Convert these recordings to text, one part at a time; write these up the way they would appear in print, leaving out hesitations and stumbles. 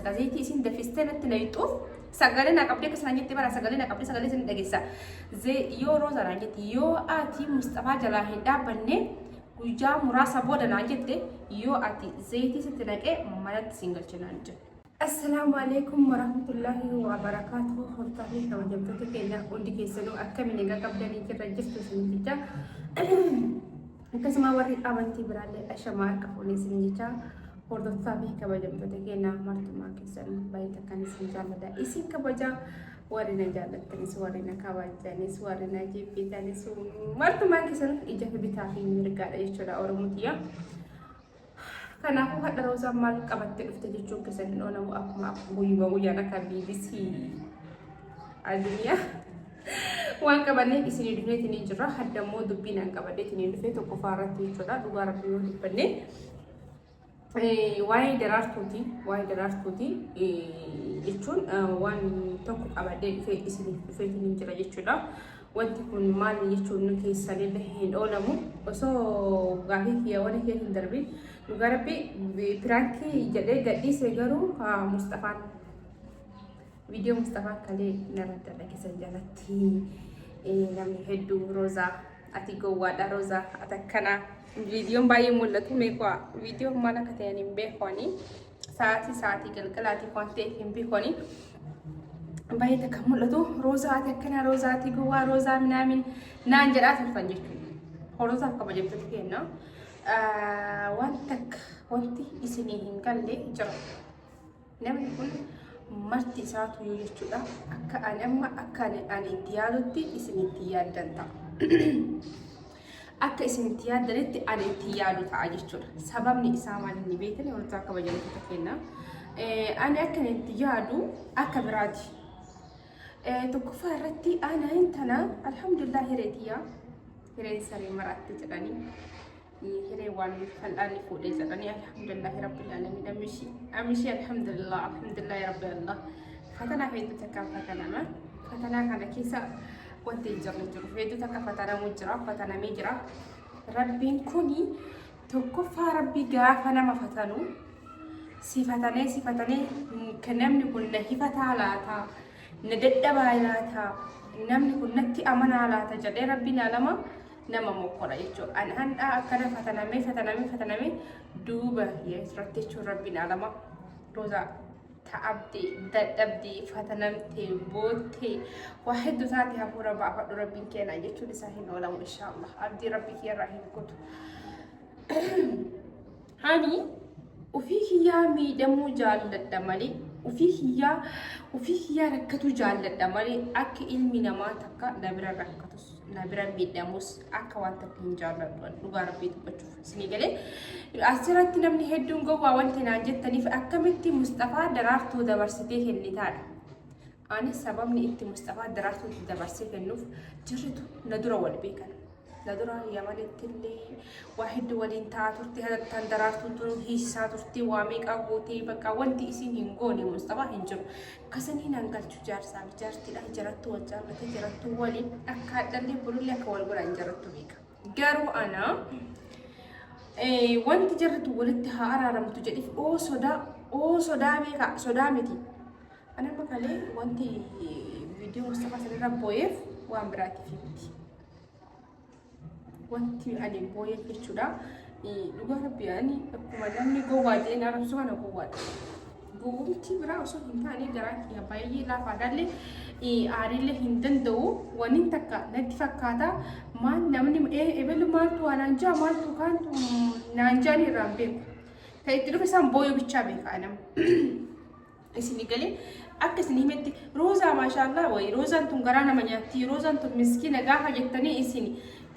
dhageessa. Ka zayitii isin dafistee natti nayxuuf sagalee na qabdee akkas naan jette bara sagalee na qabdee sagalee isin dhageessa. Yoo Roozaa naan jette yoo ati Musxafaa jalaa hin dhaabbanne guyyaa muraasa booda naan jette yoo ati zayitii sitti naqee manatti siin galche naan jette. Assalaamu alaikum warahmatullahi wabarakaatuh. Hordoftoota fi kabajamtoota keenya hundi keessanuu akkamiin egaa qabdanii jirra jirtu isin jecha. Akkasuma warri amantii biraallee ashamaa harka fuunee isin jecha hordoftoota fi kabajamtoota keenya martumaa keessan baay'ee takkan isin jaalladha. Isin kabaja warri na jaallattanis warri na kabajanis warri na jibbitanis martumaan keessan ija fi bitaa fi mirgaadha jechuudha Oromoo tiyya. Kanaafuu hadha Roozaan maal qabattee dhufte jechuun keessan hin oolamu akkuma guyyuma guyyaan akka BBC addunyaa waan qabanneef isinii dhufneetiin hin jirra. Hadda immoo dubbiin an qabadheetiin hin dhufe tokkoffaa irratti jechuudha. Dhugaa rabbii yoo dubbanne waa'ee daraartuuti waa'ee daraartuuti jechuun waan tokko qabadhee dhufee isiniif dhufeetiin hin jira jechuudha. Wanti kun maal jechuun keessanillee hin oolamu. Osoo gaafii kiyya wani kee hin darbin dhugaa rabbi piraankii jedhee gadhiise garuu Musxafaan viidiyoo Musxafaa kalee narra dalage san jalatti namni hedduu Roozaa ati gowwaadha Roozaa ati akkana viidiyoon baay'ee mul'atu meeqaa viidiyoon maal akka ta'e hin beeku ani. Sa'aatii sa'aatii galgalaatiif waan ta'eef hin beekoni. Baay'ee takka mul'atu. Roozaa ati akkana roozaa ati gowwaa roozaa minaamin naan jedhaa turtan jechuudha. Hordoftotaaf kabajamtoota keenya. Waan takka wanti isinii hin galle jira. Namni kun marti isaatu yoo jechuudha. Akka ani amma akka ani itti yaadutti isin itti yaaddan ta'a. Akka isin itti yaaddanitti ani itti yaadu ta'a jechuudha. Sababni isaa maal inni beektan hordoftoota kabajamtoota keenya. Ani akka inni itti yaadu akka biraati. Tokkoffaa irratti ana intana alhamdulillah hiree tiyyaa hireen saree maraatti jedhanii hiree waan fal'aanni fuudhee jedhanii alhamdulillah rabbil alamin amishii amishii alhamdulillah alhamdulillah rabbil allah fatanaa hedduu takkaan fatanama fatanaa kana keessa wanti hin jirre jiru hedduu takka fatanamuu jira fatanamee jira rabbiin kuni tokkoffaa rabbi gaafa nama fatanu si fatanee si fatanee kan namni kun na hifataa laata na dadhabaa laata namni kun natti amanaa laata jedhee rabbiin alama nama mokkora jechuudha. An handhaa akkana fatanamee fatanamee fatanamee duuba irratti jechuun rabbiin alama roozaa ta'abdee dadhabdee fatanamtee boottee waa hedduu taate hafuura baafadhu rabbiin keenaa jechuun isaa hin oolamu inshaallah abdii rabbi kiyarraa hin kutu. Ani ofii kiyyaa miidhamuu jaalladha malee ofii kiyyaa ofii kiyyaa rakkatuu jaalladha malee akka ilmi namaa takka na bira rakkatus na bira miidhamus akka waan takka hin jaalladhu ani dhugaa rabbii dubbachuuf isinii galee asirratti namni hedduun gowwaa wanti naan jettaniif akkamitti Musxafaa daraartuu dabarsitee kennitaadha. Ani sababni itti Musxafaa daraartuutti dabarsee kennuuf jirritu na dura wal beekan. Na dura Yamanitti illee waa hedduu waliin ta'aa turte hatattaan daraartuun tun hiisisaa turte waa meeqaa gootee bakka wanti isiin hin goone Musxafaa hin jiru. Kasanii naan galchu jaarsaa fi jaartiidha jarattuu wal jaallate jarattuu waliin akka hadhallee borullee akka wal godhan jarattu beeka. Garuu ana wanti jarritu walitti haa araaramtu jedhiif oo sodaa oo sodaa beeka sodaa miti. Ana amma kalee wanti viidiyoo Mustafaa sanirra boo'eef waan biraatiif miti. Wanti ani boo'eef jechuudha. Dhugaa rabbi ani akkuma namni gowwaa jedhee na arrabsu kana gowwaadha. Gowwumti biraa osoo hin taane garaa kiyya baay'ee laafaadhaallee aariillee hin danda'u. Waniin takka natti fakkaata. Maal namni ebelu maaltu waa naan jaa maaltu kaantu naan jaan irraa hin beeku. Kan itti dhufe isaan booyuu bichaa beeka nama. Isin galee akka isin himetti roozaa maashaallah wayi roozaan tun garaa nama nyaatti roozaan tun miskiina gaafa jettanii isin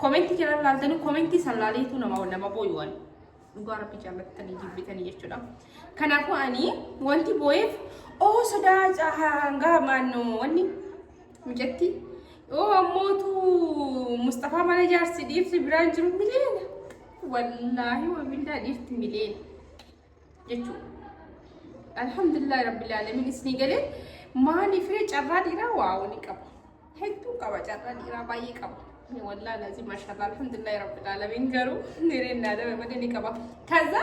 komentii jala laaltanii komentii san laaleetu nama nama booyu waan dhugaa rabbi jaallattanii jibbitanii jechuudha. Kanaafuu ani wanti booyeef oo sodaa hangaa maannoo wanni mucatti oo ammootu Mustafaa mana jaarsi dhiirti biraan jiru miliyoona wallaahi wabillaa dhiirti miliyoona. Jechuudha. Alhamdulillah rabbil alamin isinii galee maaliif ree carraa dhiiraa waa ni qaba. Hedduu qaba carraa dhiiraa baay'ee qaba. Wallahi lazim mashallah alhamdulillah rabbil alamin garuu nireen naa dabe malee ni qaba. Kaza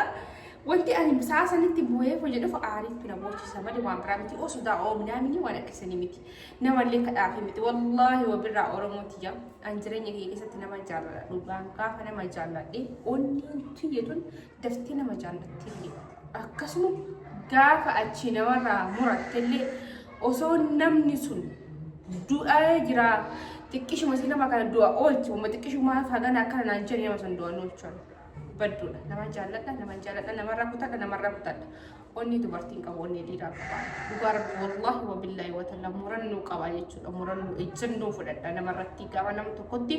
Wanti ani sa'a sanitti boo'ee hojjedhuuf aariitu na boochisa malee waan biraa miti. Osoo daa'oomnaa mini waan akkasanii miti. Namallee kadhaafii miti. Wallaahi wabirraa Oromooti jaa. An jireenya kiyya keessatti nama jaalladha. Dhugaan gaafa nama jaalladhe onneen tiyya tun daftee nama jaallattillee. Akkasuma gaafa achi namarraa murattellee osoo namni sun du'ee jira, xiqqishuma si nama kana du'a oolchi, wama xiqqishuma hagana akkana naan jedhe, nama sun du'an oolchan. Badduudha. Nama jaalladha, nama jaalladha, namarraa kutadha, namarraa kutadha. Onni dubartiin qabu onni dhiiraa qaba. Dhugaa Rabbi, wallaahi wabillaahi watalla, murannoo qaba jechuudha. Murannoo, ejjennoo fudhadha namarratti. Gaafa nama tokkotti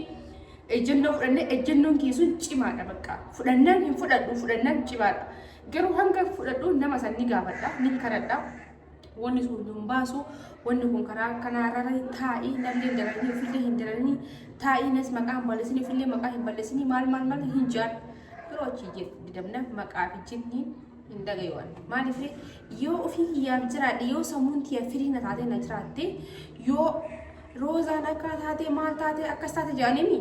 ejjennoo fudhannee, ejjennoon kee sun cimaadha bakka. Fudhannaan hin fudhadhu, fudhannaan cimaadha. Garuu hanga fudhadhu nama san ni gaafadha, ni kadhadha. Wanni sun hin baasu, wanni kun karaa akkanaa irra taa'ii, namni hin daranii, ofillee hin daranii, taa'ii, nas maqaa hin balleessinii, ofillee maqaa hin balleessinii, maal maal maal hin jaan. Yeroo achi didamna maqaa fi jinni hin dhagayu. Maaliif, yoo ofii kiyyaaf jiraadhe, yoo sammuun tiyya firii na taatee na jiraatte, yoo Roozaan akka taatee maal taatee akkas taate jedhaniimi,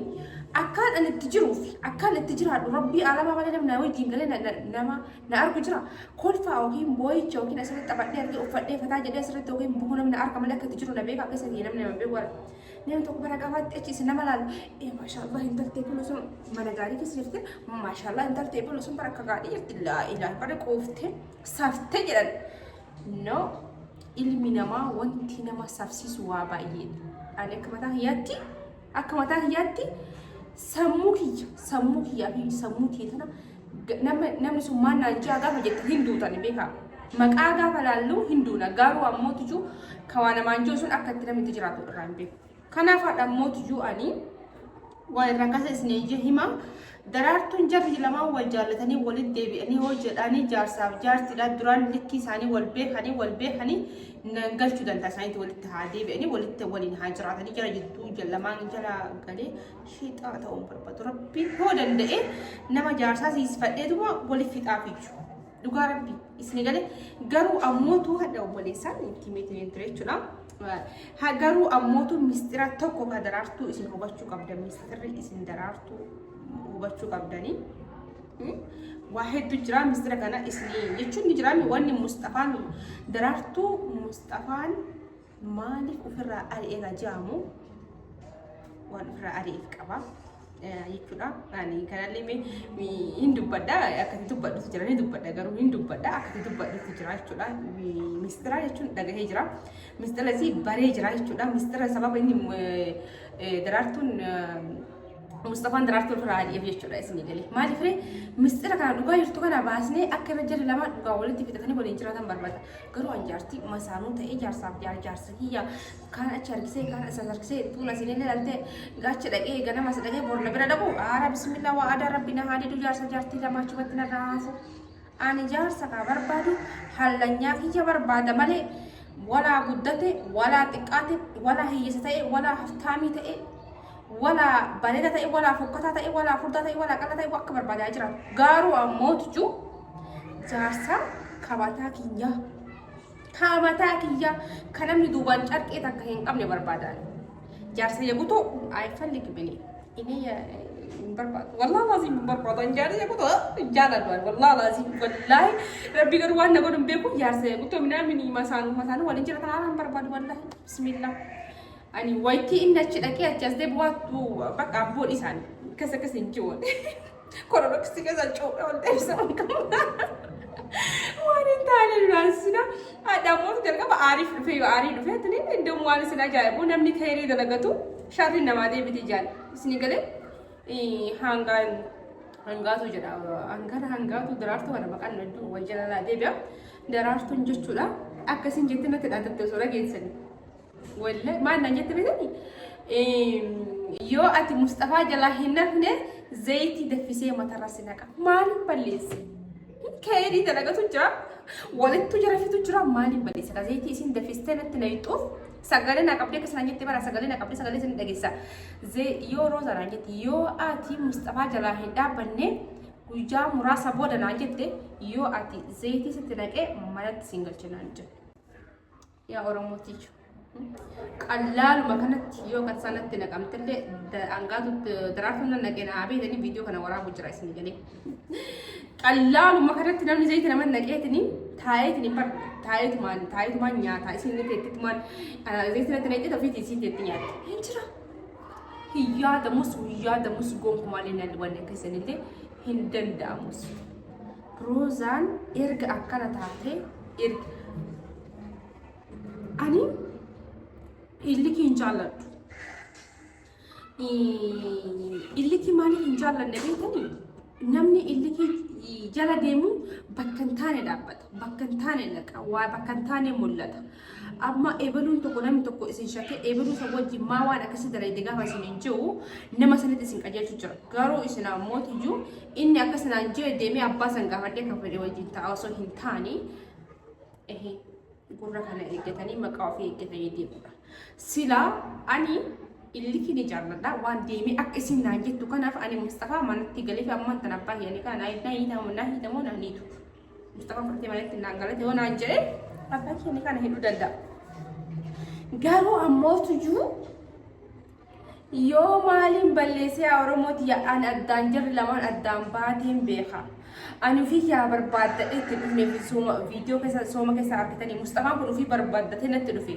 akkaan ani itti jiruuf akkaan itti jiraadhu Rabbii alamaa malee namni na wajjin galee nama na argu jira. Kolfaa yookiin boo'icha yookiin asirratti taphadhee argee uffadhee fataa jedhee asirratti yookiin bu'uu namni arga malee akka itti jiru na beeka, akka isa namni nama beeku. Namni tokko bara gaafaatti achi isin nama laalu, ee maashaallah, intaltee kun sun mana gaarii keessa jirti, maashaallah, intaltee kun sun bara akka gaarii jirti, laa ilaa bara quuftee saftee jedhan. No, ilmi namaa wanti nama safsiisu waa baay'eedha. Ani akka mataa kiyyaatti sammuu kiyyaa fi sammuu kiyya tana namni sun maal naan jaa gaafa jette hin duutani beekaa. Maqaa gaafa laallu hin duuna, garuu ammoo tujuu ka waa namaan jiru sun akka itti namni itti jiraatu irraa hin beeku. Kanaaf haadha ammoo tujuu ani waan irraa kasa isin hima. Daraartuun jarri lamaan wal jaallatanii walitti deebi'anii hoo jedhanii jaarsaaf jaartiidha, duraan likkii isaanii wal beekanii nan galchuu danda'a. Isaaniitti walitti haa deebi'anii, walitti waliin haa jiraatanii. Jara jidduu lamaan jala galee shixaa ta'uu barbaadu. Rabbiin hoo danda'e nama jaarsaa siisfadheetuma waliif fixaaf jechuudha. Dhugaa Rabbi isin galee, garuu ammootu hadha obboleessaan itti himeetiin ture jechuudha. Garuu ammootu mistira tokko ka Daraartuu isin hubachuu qabdan, mistirri isin Daraartuu hubachuu qabdanii. Waa hedduu jira mistira kana isin jechuun ni jira. Wanni Mustafaan Daraartuu, Mustafaan maaliif ofirraa ari'eera jedhamu, waan ofirraa ari'eef qaba jechuudha. Ani kanallee hin dubbadha, akkatti dubbadhutu jira, ni dubbadha, garuu hin dubbadha, akkatti dubbadhutu jira jechuudha. Mistira jechuun dhagahee jira. Mistira isii baree jira jechuudha. Mistira sababa inni Daraartuun, Mustafaan Daraartuu ofirraa ari'eef jechuudha isinii galee. Maaliif ree, mistira kana dhugaa jirtu kana baasnee akka irra jarri lamaan dhugaa walitti fixatanii waliin jiraatan barbaada. Garuu an jaartii masaanuu ta'ee jaarsaaf jaarsa kiyya kaan achi harkisee, kaan as harkisee, tuun asinillee dhaltee gaacha dhaqee ganama as dhaqee borna bira dhaqu, aara bismillah, waa aadaa Rabbi na haa didu, jaarsa jaartii lamaa achumatti narraa haafu. Ani jaarsa kaa barbaadu hallanyaa kiyya barbaada malee, walaa guddate, walaa xiqqaate, walaa hiyyeessa ta'e, walaa haftaamii ta'e, walaa bareeda ta'e, walaa fokkataa ta'e, walaa furdaa ta'e, walaa qal'aa ta'e, akka barbaadaa jiraatu. Garuu ammoo tujuu jaarsa kabataa kiyyaa kan namni duubaan carqee takka hin qabne barbaadan. Jaarsa yaguto ayfalligibini inni hin barbaadu. Wallaahi laazim hin barbaadu. Jaarsa yaguto jaaladhu. Wallaahi laazim, wallaahi Rabbi garuu waan na godhu hin beeku. Jaarsa yaguto minaamini masaanuu masaanuu waliin jira tanaan hin barbaadu, wallaahi bismillah. Ani wayitii inni achi dhaqee achi as deebi'u bakka abboon isaanii akkas akkas hin jiru. Kororoksii keessa cuuphee ol deebisa. Waan hin taane duraan sina haadha jalqaba aariif dhufee, yoo aarii dhufee tuni iddoo waan isin ajaa'ibu, namni kheerii dalagatu sharri namaa deebiti jaal isin galee. Hangaan hangaatu jedha, hangara hangaatu Daraartuu kana maqaan hedduu wal jalalaa deebi'a. Daraartuun jechuudha akkasiin jettee natti dhaadatte osoo dhageessani. Wallahi maal naan jette beektani? Yoo ati Mustafaa jalaa hin hafne zayitii daffisee matarra si naqa. Maaliin balleesse? Keerii dalagatu jira. Walittu jira fitu jira, maaliin balleesse? Ka zayitii isin daffistee natti naqxuuf sagalee na qabdee akkasuma jette, bara sagalee na qabdee sagalee isin dhageessa. Yoo Rooza naan jette, yoo ati Mustafaa jalaa hin dhaabbanne guyyaa muraasa booda naan jette, yoo ati zayitii sitti naqee manatti siin galche naan jette. Yaa Oromootichu. Qallaaluma kanatti yoo kan sanatti naqamtellee hangaatu Daraartuun nan naqee naa beekanii viidiyoo kana waraabu jira isin galee. Qallaaluma kanatti namni zayita nama naqeetini taa'eetini bar taa'eetumaan taa'eetumaan nyaata isin inni teettitumaan zayita natti naqeet ofiitii isiin teetti nyaatti. Hin jira. Hin yaadamus hin yaadamus gonkumaa illee wanni akkasiin hin danda'amus. Roozaan erga akkana taate erga ani illikii hin jaalladhu. Illikii maaliif hin jaallanne beektanii? Namni illikii jala deemu bakka hin taane dhaabbata, bakka hin taane dhaqa, waa bakka hin taane mul'ata. Amma ebaluun tokko namni tokko isin shakkee ebaluu san wajjin maa waan akkasii dalagde gaafa isin hin jiru nama sanitti isin qajeelchu jira. Garuu isin ammootiyyuu inni akkas naan jee deemee abbaa san gaafadhee kan fedhe wajjin ta'a osoo hin taane gurra kana eeggatanii maqaa ofii eeggatanii deemudha. Silaa ani illikii ni jaalladha waan deemee akka isin naan jettu kanaaf ani Mustafaa manatti galee fi ammaan tan abbaa hiyanii kana naa hiitamu naa hiitamu naa niitu. Mustafaa fudhatee manatti naan galate yoo naan jedhe abbaa hiyanii kana hidhuu danda'a. Garuu ammootuyyuu Yoo maaliin balleessee yaa Oromoo tiyya ani addaan jarri lamaan addaan baateen beeka. Ani ofii yaa barbaaddadhee itti dhufne fi sooma viidiyoo keessa sooma keessa argitanii Mustafaan kun ofii barbaaddatee natti dhufe.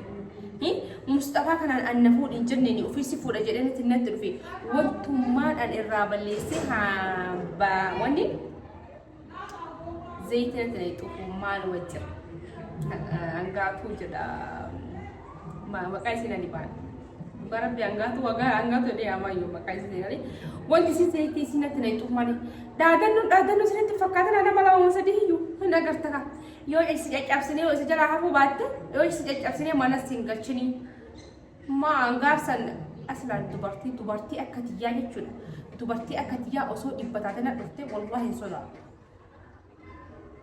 Mustafaa kanaan an na fuudhi hin jenneen ofii si fuudha jedhee natti natti dhufe. Wantummaan an irraa balleessee haa wanni zayitii natti naqxuuf maal wajjira. Hangaatuu jedha maqaa isiin ani baana. Dhugaa rabbi hangaatuu wagaa hangaatuu jedhee amaayyuu maqaa isiin ani. Wanti isin zayitii isin natti naqxuuf maali? Dhaadannoo dhaadannoo isinitti fakkaatan nama lama sadii iyyuu hin agarta kaa. Yoo isi caccabsinee yoo isa jalaa hafuu baatte yoo isi caccabsinee mana siin galchinii. Maa gaafsan aslaan dubartii dubartii akka tiyyaa jechuudha. Dubartii akka tiyyaa osoo dhibba taate na dhufte wallahi hin sodaatu.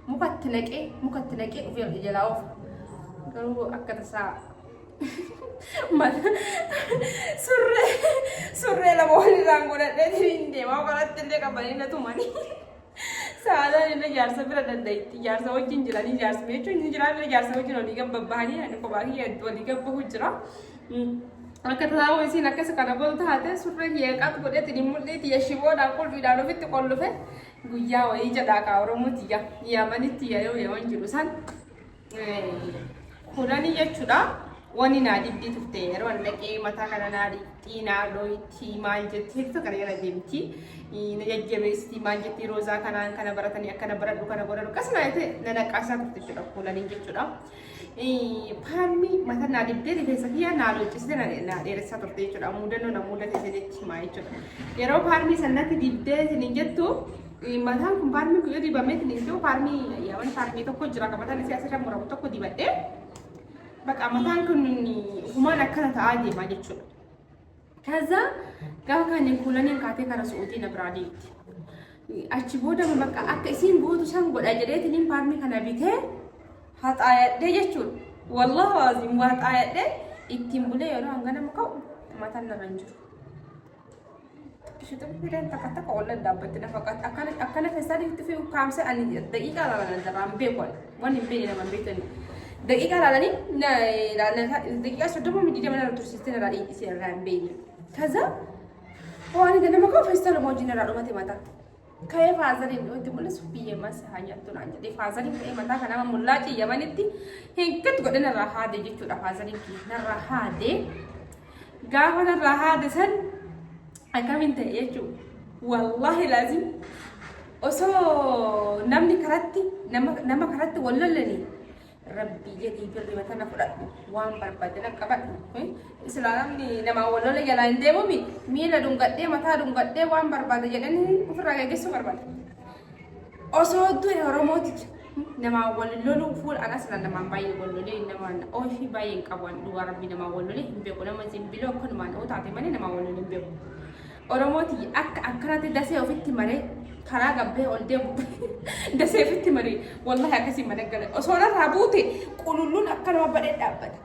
Mukatti naqee mukatti naqee ofii jalaa oofa. Garuu akka tasaa surree surree lama walirraan godhadhee hin deemaa kanatti illee qabanii na tumanii. Saadaan illee jaarsa bira danda'itti. Jaarsa wajjin jiranii jaarsa jechuun ni jiraa illee jaarsa wajjin olii gad babbahanii ani kophaa kiyya olii gad bahu jira. Akka tasaa isiin akkas kana godhu taate surree kiyya qaxu godhee tini mul'ii tiyya shiboodhaan qulfiidhaan ofitti qollufe guyyaa wayii jedhaa kaa Oromoo tiyya Yamanitti yeroo Yaman jiru san kudhanii jechuudha. Wani naa dibdii turte yeroo an dhaqee mataa kana naa dhiqxii naa dhooytii maal jetti hedduu kana jala deemti na jajjabeessiti maal jetti roozaa kanaan kana baratanii akkana baradhu kana godhadhu akkasuma jettee na naqqaasaa turte jechuudha kuulaniin jechuudha. Paarmii mataa naa dibdee rifeensa kiyya naa loocciste naa dheeressaa turte jechuudha. Mudannoo na mudate isinitti himaa jechuudha. Yeroo paarmii sanatti dibdee isiniin jettu mataan kun paarmii kun yoo dibamee isiniin jiru paarmii yaa'an paarmii tokko jira kan mataan isii asirra muramu tokko dibadhee baqa mataan kun humaan akkana ta'aa deemaa jechuudha. Kaza gaafa kan kuulaniin kaatee kara su'uutii na biraa deemti. Achi booda bakka akka isiin gootu san godha jedheetiniin paarmii kana bitee haxaayadhee jechuudha. Wallaahi aziim haxaayadhee ittiin bulee yeroo hanga nama ka'u mataan narra hin jiru. Shixin takka takka ol dhaabbatti na fakkaata. Akkana akkana feestaalii itti fi kaamsee ani daqiiqaa laalan daraan beeku ani. Waan hin beekne nama hin beektani. Daqiiqaa laalanii daqiiqaa 30 20 narra tursiistee narraa dhiisee irraa hin beekne. Kaza waan ganama ka'u feestaaluma wajjin irraa dhumate mataa. Ka'ee faazariin itti mul'isu biyya mas haa nyaattu naan jedhee faazariin ka'ee mataa kana nama mullaacii Yamanitti hin gad godhe narraa haade jechuudha faazariin kiyya narraa haade. Gaafa narraa haade san akkamiin ta'e jechuudha. Wallaahi laazim osoo namni karatti nama karatti wal lolanii rabbii jedhii birri matana fudhadhu waan barbaade na qabadhu. Islaa namni namaa wal lola jalaa hin deemumi miila dhungadhee mataa dhungadhee waan barbaade jedhanii ofirraa gaggeessuu barbaada. Osoo du'e Oromooti namaa wal loluu fuula anas na namaan baay'ee wal lolee namaan ofii baay'ee hin qabu ani dhugaa rabbii namaa wal lolee hin beeku nama zimbiloo akkanumaan oo taate malee namaa wal lolee hin beeku. Oromooti akka akkanatti dasee ofitti maree karaa gabbee ol deemu dasee ofitti maree wallahi akkasii mana gale osoo narraa buute qululluun akka nama badhee dhaabbata.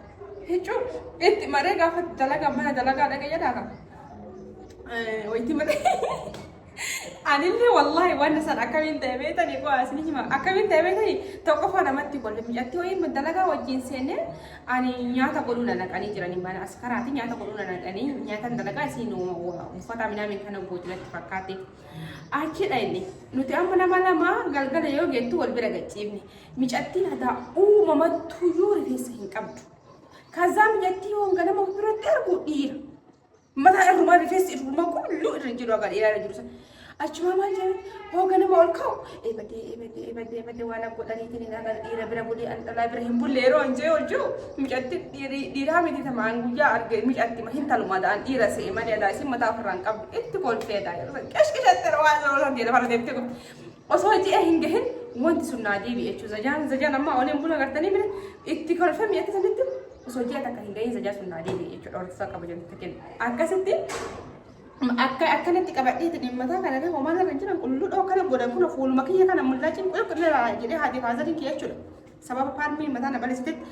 Jechuun itti maree gaafa dalagaa mana dalagaa dhaqee jedhaa kan. Wayitti maree. Anillee wallaahi waan san akkamiin ta'e beektanii koo isin hima akkamiin ta'e beektanii tokkoffaa namatti kolfe mucattii wayii dalagaa wajjin seenne ani nyaata godhuu na naqanii jiranii mana askaraati nyaata godhuu na naqanii nyaatan dalagaa isiin uffata minaamin kana gootu natti fakkaate. Achidha inni nuti amma nama lama galgala yoo geettu wal bira gachiifne micattiin hadaa uumamattuyyuu rifeensa hin qabdu. Kazaa micattii yoon ganama of biratti argu dhiira. Mataa irrumaa rifeensi irrumaa qulluu irra hin jiru akka dhiiraa irra jiru sana. Achumaa maal jedhan hoo ganama ol ka'u eebadee eebadee eebadee eebadee waan akka godhaniitiin hin agarre dhiira bira bulee an dhalaa bira hin bulle yeroo hin jee ol jiru mucatti dhiiraa miti tamaan guyyaa arge mucatti hin talumaa ta'an dhiira se'e malee adaa isin mataa ofirraa hin qabdu itti kolfee adaa yeroo san qeshqishatte waan yeroo san ta'e lafarra deemtee kolfte. Osoo ji'a hin gahin wanti sun naa deebi'e jechuudha. Zajaan zajaan amma oliin buna gartanii bira itti kolfee mi'atti sanitti osoo ji'a takka hin gahin zajaa sun naa deebi'e jechuudha. Hordofaa kabajamtoota keenya. Akkasitti akka akkanatti qabadheetiin mataa kana illee homaa irra hin jiran qulluu dhoo kana godhan kun fuuluma kiyya kana mul'aa cinquu jedhee haati faazariin kiyya jechuudha. Sababa paarmiin mataa na balleessitetti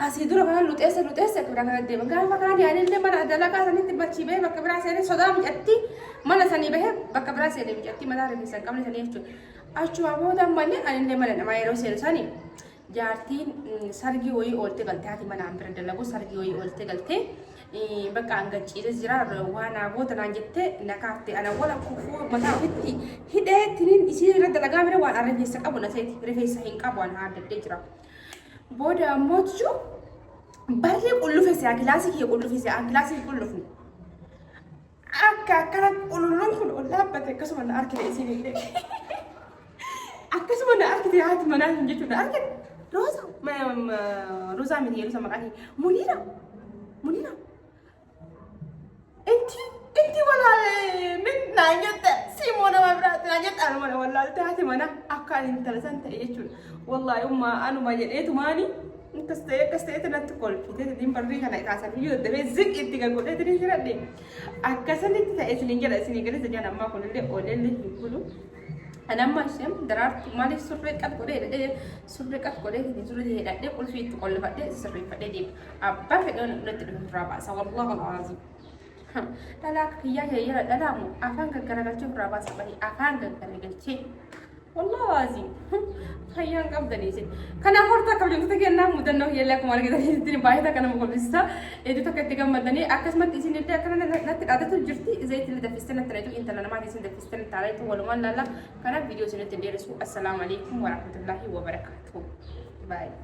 asii dura kana luxeessa luxeessa akka biraa kana deema. Gaafa kaan yaadillee mana dalagaa sanitti bachii bahee bakka biraa seenee sodaa mucatti mana sanii bahee bakka biraa seenee mucatti mataa rifeensa hin qabne sanii jechuudha. Achuma booda ammallee anillee mana namaa yeroo seenu sanii jaartiin sargii wayii oolte galte haati mana an bira dalagu sargii wayii oolte galte bakka an gachiisee jira waan naa goota naan jettee na kaafte ana wala kufuu mataa ofitti hidhee tiniin isii irra dalagaa bira waan an rifeensa qabu na seeti rifeensa hin qabu an haaddaddee jira. Booda ammoo jechuun barri qullufe si'a kilaasii kiyya qullufe si'a kilaasii hin qullufne. Akka akkana qululluun kun ol dhaabbate akkasuma na argite isiin illee. Akkasuma na argite haati manaa hin jechuun na argite. Rooza Roozaa miti yeroo maqaan Muniira Muniira Inti inti walaalee min naan jette siimoo nama biraatti naan jette anuma na wallaalte haati mana akka ani intala san ta'e jechuudha. Wallaahi ummaa anuma jedheetumaani akkas ta'e akkas ta'e natti kolfite ittiin barrii kana kaasan iyyuu daddafee ziq itti gaggodhee ittiin jiradhe. Akkasanitti ta'e isiniin jedha isinii galee sajaan ammaa kunillee ooleellee hin bulu. Ani amma isheen daraartu maaliif surree qat godhee hidhadhee surree qat godhee surree hidhadhee qulfii itti qollifadhee sirreeffadhee deema. Abbaa fedhe natti dhufe ofirraa baasa. Wallaahu al'aaziim. Dhalaa akka kiyyaa jala dhalaamu afaan gaggaragalchee ofirraa baasa bahe afaan gaggaragalchee. Wallaahu al'aaziim. Fayyaan qabdanii isin. Kanaaf hortaa kabajamtoota kennaa mudannoo kiyyallee akkuma argitanii ittiin baay'ee takka nama kolfisiisa. Hedduu takka itti gammadanii akkasumatti isin illee akkana natti dhaadatu jirti. Zayitii illee daffistee natti dhaadatu intala namaati isin daffistee natti dhaadatu walumaan laalla. Kanaaf viidiyoo isinitti hin dheeressu. Assalaamu alaikum warahmatullaahi wabarakaatuh. Baay'ee.